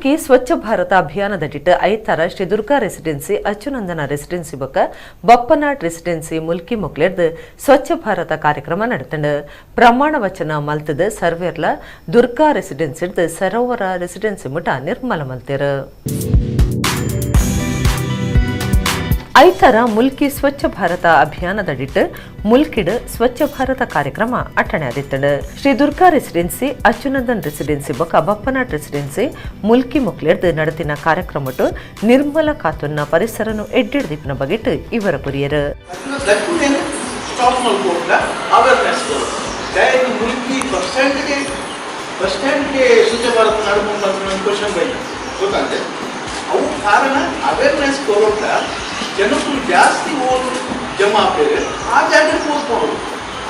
Mulki Swachh Bharat ಅಭಿಯಾನದಡಿಟ್ ಐತಾರ Shri Durga residency, ಅಚ್ಚುನಂದನ residency ಬೊಕ್ಕ Bappanad residency Mulki ಮೊಕ್ಲೆರ್ದ್ Swachh Bharat ಕಾರ್ಯಕ್ರಮ ನಡತಂಡ್. ಪ್ರಮಾಣ ವಚನ ಮಲ್ತದ ಸರ್ವೇರ್ಲ ದುರ್ಗಾ ರೆಸಿಡೆನ್ಸಿರ್ದ್ ಸರೋವರ ರೆಸಿಡೆನ್ಸಿ ಮುಟ ನಿರ್ಮಲ ಮಲ್ತೆರ್. ಐತಾರ ಮುಲ್ಕಿ ಸ್ವಚ್ಛ ಭಾರತ ಅಭಿಯಾನದಡಿಟ್ ಮುಲ್ಕಿಡ್ ಸ್ವಚ್ಛ ಭಾರತ ಕಾರ್ಯಕ್ರಮ ಅಟ್ಟಣೆ ಆದಿತ್ತಂಡ್. ಶ್ರೀ ದುರ್ಗಾ ರೆಸಿಡೆನ್ಸಿ, ಅಚ್ಚುನಂದನ್ ರೆಸಿಡೆನ್ಸಿ ಬೊಕ್ಕ ಬಪ್ಪನಾಡ್ ರೆಸಿಡೆನ್ಸಿ ಮುಲ್ಕಿ ಮೊಕ್ಲೆರ್ದ್ ನಡತಿನ ಕಾರ್ಯಕ್ರಮಟ್ ನಿರ್ಮಲ ಕಾತುನ್ನ ಪರಿಸರನು ಎಡ್ಡೆಡ್ ದೀಪಿನ ಬಗೆಟ್ ಇವರ ಕೊರಿಯರ್. ಸ್ಟಾಪ್ ಮಲ್ಪುವಂತ ಅವೇರ್ನೆಸ್ ದಯವಿಟ್ಟು ಮುಲ್ಕಿ ಬಸ್ ಸ್ಟ್ಯಾಂಡ್ಗೆ ಸ್ವಚ್ಛ ಭಾರತ ನಡ್ಕೊಂಡು ಅಂತ ಕ್ವಶನ್ ಬೈನ ಗೊತ್ತಂತೆ. ಅವು ಕಾರಣ ಅವೇರ್ನೆಸ್ ಕೊರೋಟ ಜನಕ್ಕೂ ಜಾಸ್ತಿ ಓದು ಜಮಾ ಆಗ್ತದೆ, ಆ ಜಾಗಕ್ಕೆ ಓದ್ಕೊಂಡು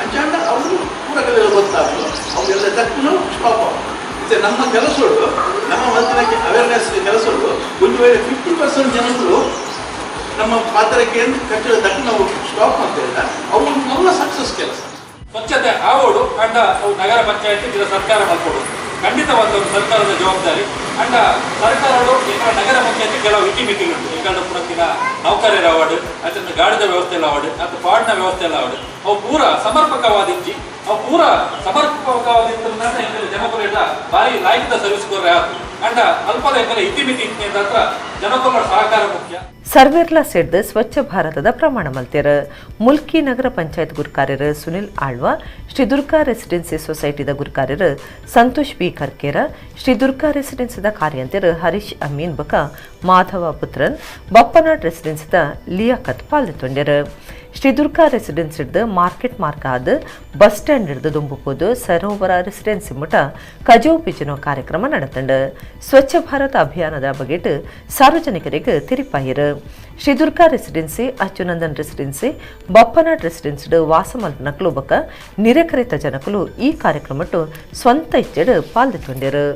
ಅಂಚಾಂಡ ಅವರು ಪೂರಕಲೆಲ್ಲ ಗೊತ್ತಾಗ್ತದೆ, ಅವರೆಲ್ಲ ತಕ್ಕನು ಸ್ಟಾಪ್ ಆಗ್ತದೆ. ಮತ್ತೆ ನಮ್ಮ ಕೆಲಸಗಳು, ನಮ್ಮ ಮನಸ್ಸಿನ ಅವೇರ್ನೆಸ್ ಕೆಲಸಗಳು, ಒಂದು ವೇಳೆ 50% ಜನರು ನಮ್ಮ ಪಾತ್ರಕ್ಕೆ ಕಟ್ಟಡ ತಕ್ಕ ನಾವು ಸ್ಟಾಪ್ ಅಂತ ಹೇಳಿದ ಅವು ನಮ್ಮ ಸಕ್ಸಸ್ ಕೆಲಸ. ಸ್ವಚ್ಛತೆ ಆವೋಡು ಅಂಡ ಅವು ನಗರ ಪಂಚಾಯತಿ ಜಿಲ್ಲಾ ಸರ್ಕಾರ ಮಲ್ಕೊಡು, ಖಂಡಿತವಾದ ಒಂದು ಸರ್ಕಾರದ ಜವಾಬ್ದಾರಿ. ಅಂಡ ಸರ್ಕಾರಗಳು ಈಗ ನಗರ ಪಂಚಾಯತಿ ಕೆಲವು ಇತಿಮಿತಿಗಳು, ಈ ಪುನಕ್ಕಿನ ನೌಕರರ ಅವಾರ್ಡ್ ಅಥವಾ ಗಾಡಿದ ವ್ಯವಸ್ಥೆ ಎಲ್ಲ ಅವಾರ್ಡ್ ಅಥವಾ ಪಾಡ್ನ ವ್ಯವಸ್ಥೆ ಎಲ್ಲ ಅವಾರ್ಡ್, ಅವು ಪೂರ ಸಮರ್ಪಕವಾದಿಜ್ಜಿ. ಅವು ಪೂರ ಸಮರ್ಪಕವಾದ ಜನಕುಲ ಭಾರಿ ಲಾಯಕದ ಸರ್ವಿಸ್ ಕೊರ್ರೆ ಆತು. ಅಂಡ ಅಲ್ಪದ ಎಂಕಲೆ ಇತಿಮಿತಿ ಹತ್ರ ಜನಕುಲ ಸಹಕಾರ ಮುಖ್ಯ. ಸರ್ವೇರ್ಲಾ ಸೇರ್ದು ಸ್ವಚ್ಛ ಭಾರತದ ಪ್ರಮಾಣ ಮಲ್ತೆರ್. ಮುಲ್ಕಿ ನಗರ ಪಂಚಾಯತ್ ಗುರುಕಾರ್ಯರ್ ಸುನಿಲ್ ಆಳ್ವ, ಶ್ರೀ ದುರ್ಗಾ ರೆಸಿಡೆನ್ಸಿ ಸೊಸೈಟಿದ ಗುರುಕಾರ್ಯರ್ ಸಂತೋಷ್ ಬಿ ಕರ್ಕೇರ, ಶ್ರೀ ದುರ್ಗಾ ರೆಸಿಡೆನ್ಸಿದ ಕಾರ್ಯಂತೆರ್ ಹರೀಶ್ ಅಮೀನ್ ಬಕ ಮಾಧವ ಪುತ್ರನ್, ಬಪ್ಪನಾಡ್ ರೆಸಿಡೆನ್ಸಿದ ಲಿಯಾಕತ್ ಪಾಲ್ದೆತೊಂಡೆರ್. ಶ್ರೀ ದುರ್ಗಾ ರೆಸಿಡೆನ್ಸಿ ಹಿಡ್ದು ಮಾರ್ಕೆಟ್ ಮಾರ್ಗ ಆದ್ ಬಸ್ ಸ್ಟ್ಯಾಂಡ್ ಹಿಡ್ದು ದುಂಬುಪೋದು ಸರೋವರ ರೆಸಿಡೆನ್ಸಿ ಮುಟ ಕಜವು ಪಿಜುನ ಕಾರ್ಯಕ್ರಮ நடத்தண்டு. ಸ್ವಚ್ಛ ಭಾರತ ಅಭಿಯಾನದ ಬಗೆಟ್ ಸಾರ್ವಜನಿಕರಿಗೆ ತಿರಿಪಾಯಿರು. Shri Durga residency, Achunandan residency, Bappanad residency ವಾಸ ಮಲ್ಪನಕ್ಲು ಬೊಕ್ಕ ನಿರೆಕರಿತ ಜನಕುಲು ಈ ಕಾರ್ಯಕ್ರಮಟ್ಟು ಸ್ವಂತ ಇಚ್ಛೆಡ್ ಪಾಲ್ದೆತೊಂಡೆರು.